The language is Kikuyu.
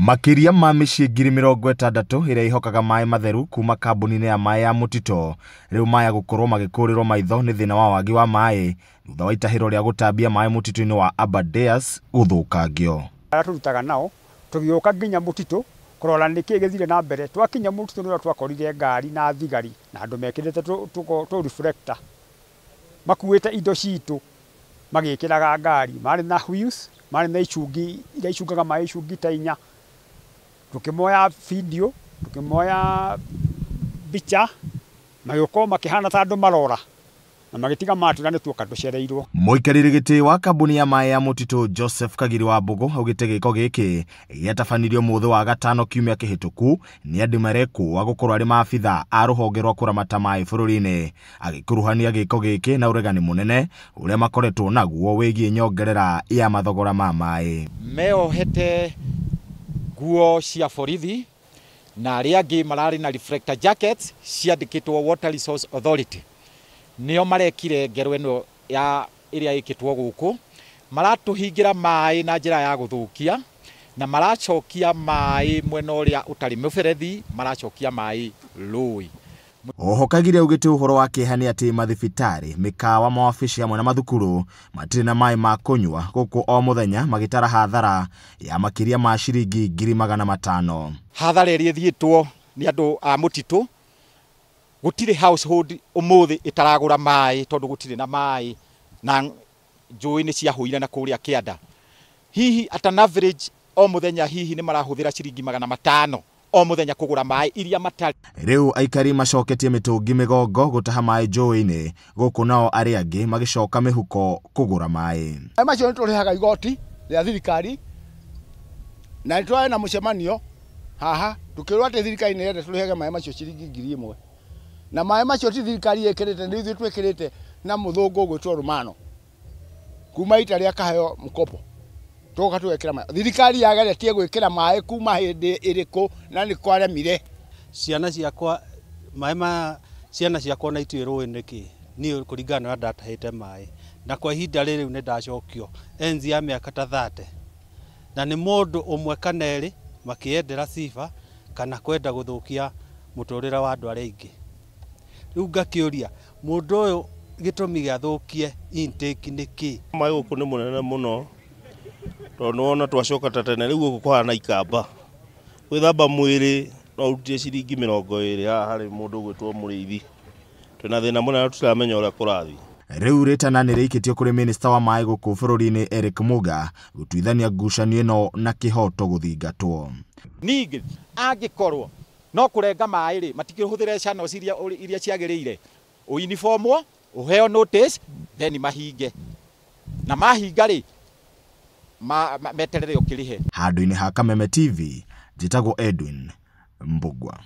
Makĩria ma mĩciĩ 60,000 ĩrĩa ĩhokaga maĩ matheru kuma kambuni-inĩ ya maĩ ya Mũtito rĩu maya gũkorwo magĩkũrĩrwo maitho nĩ thĩna wa wagi wa maĩ thutha wa itahĩro rĩa gũtambia maĩ mũtitũ-inĩ wa Aberdares gũthũkangio. Arĩa tũrutaga nao tũgĩũka nginya mũtitũ kũrora nĩkĩ gĩthire na mbere. Twakinya mũtitũ nĩrĩo twakorire ngari na thigari na andũ mekĩrĩte tũ reflector makuĩte indo citũ magĩkĩraga ngari, marĩ na wheels, marĩ na icungi iria icungaga maĩ, icungi ta inya. Tukĩmoya video, tukĩmoya mbica, magĩũka makĩhana ta andũ marora na magĩtiga matwĩra nĩ tuoka tũcereirwo. Mũikarĩri gĩtĩ wa kambuni ya maĩ ya Mũtitũ Joseph Kagiri wa Mbũgũ augĩte gĩko gĩkĩ gĩatabanirio mũthĩ wa gatano kiumia kĩhĩtũku nĩ andũ marekũa gũkorwo arĩ maabitha a rũhonge rwa kũramata maĩ bũrũri-inĩ, agĩkuruhania gĩko gĩkĩ na ũregani mũnene ũrĩa makoretwo naguo wĩgiĩ nyongerera ya mathogora ma maĩ. Meohete nguo cia borithi na arĩa angĩ mararĩ na reflector jackets ciandĩkĩtwo Water Resource Authority. Nĩo marekire ngero ĩno ya ĩrĩa ĩkĩtwo gũkũ, maratũhingĩra maĩ na njĩra ya gũthũkia na maracokia maĩ mwena ũrĩa ũtarĩ mũberethi, maracokia maĩ rũĩ. Oho Kagiri augĩte ũhoro wa kĩeha nĩ atĩ mathibitarĩ, mĩkawa, mawabici hamwe na mathukuru matirĩ na maĩ ma kũnyua gũkũ o mũthenya magĩtara hathara ya makĩria ma ciringi 500,000. Hathara ĩrĩa ĩthiĩtwo nĩ andũ a mũtitũ, gũtirĩ household ũmũthĩ ĩtaragũra maĩ tondũ gũtirĩ na maĩ na njũĩ nĩ ciahũire na kũrĩa kĩanda. Hihi at an average o mũthenya hihi nĩ marahũthĩra ciringi 500 o mũthenya kũgũra maĩ iria matarĩ. Rĩu aikari macoketie mĩtũngi mĩgongo gũtaha maĩ njũĩ-inĩ gũkũ nao arĩa angĩ magĩcoka mĩhuko kũgũra maĩ. Maĩ macio nĩ tũrĩhaga igoti rĩa thirikari na nĩ tũrarĩ na mũcemanio haha tũkĩrwo atĩ thirikari nĩ ĩrenda tũrĩhage maĩ macio ciringi 1,000. Na maĩ macio ti thirikari ĩkĩrĩte, nĩ ithuĩ twĩkĩrĩte na mũthũngũ ũgwĩtwo Romano kuma Italy akaheo mkopo tũgoka tũgekĩra maĩ. Thirikari yageretie gwĩkĩra maĩ kuma hĩndĩ ĩrĩkũ na nĩ kwaremire. Ciana ciakwa maĩ ma ciana ciakwa na ituĩ rũĩ nĩkĩ niĩ kũringana na ũrĩa ndatahĩte maĩ na kwa ihinda rĩrĩ nĩ ndacokio enzi ya mĩaka ta 30 na nĩ mũndũ ũmwe kana erĩ makĩendera sifa kana kwenda gũthũkia mũtũrĩre wa andũ arĩa aingĩ. Rĩu ngakĩũria mũndũ ũyũ gĩtũmi gĩathũkie intake nĩ kĩ? Maĩ gũkũ nĩ mũnene mũno tondũ nĩwona twacoka ta tene, rĩu gũkũ kũhana ikamba. Gwĩthamba mwĩrĩ no ũrutire ciringi 20 haha harĩ mũndũ ũgwĩtwo mũrĩithi. Twĩna thĩna mũnene tũtiramenya ũrĩa kũrathiĩ. Rĩu rĩtana nĩ rĩikĩtio kũrĩ minista wa maĩ gũkũ bũrũri-inĩ Eric Muga gũtuithania ngucanio ĩno na kĩhoto gũthingatwo. Ningĩ angĩkorwo no kũrenga maĩ rĩ, matikĩhũthĩre channels iria ciagĩrĩire, ũiniformwo, ũheo notice, then mahinge. Na mahinga rĩ, meterere ũkĩrĩhe. Handũ-inĩ ha Kameme TV, njĩtagwo Edwin Mbugua.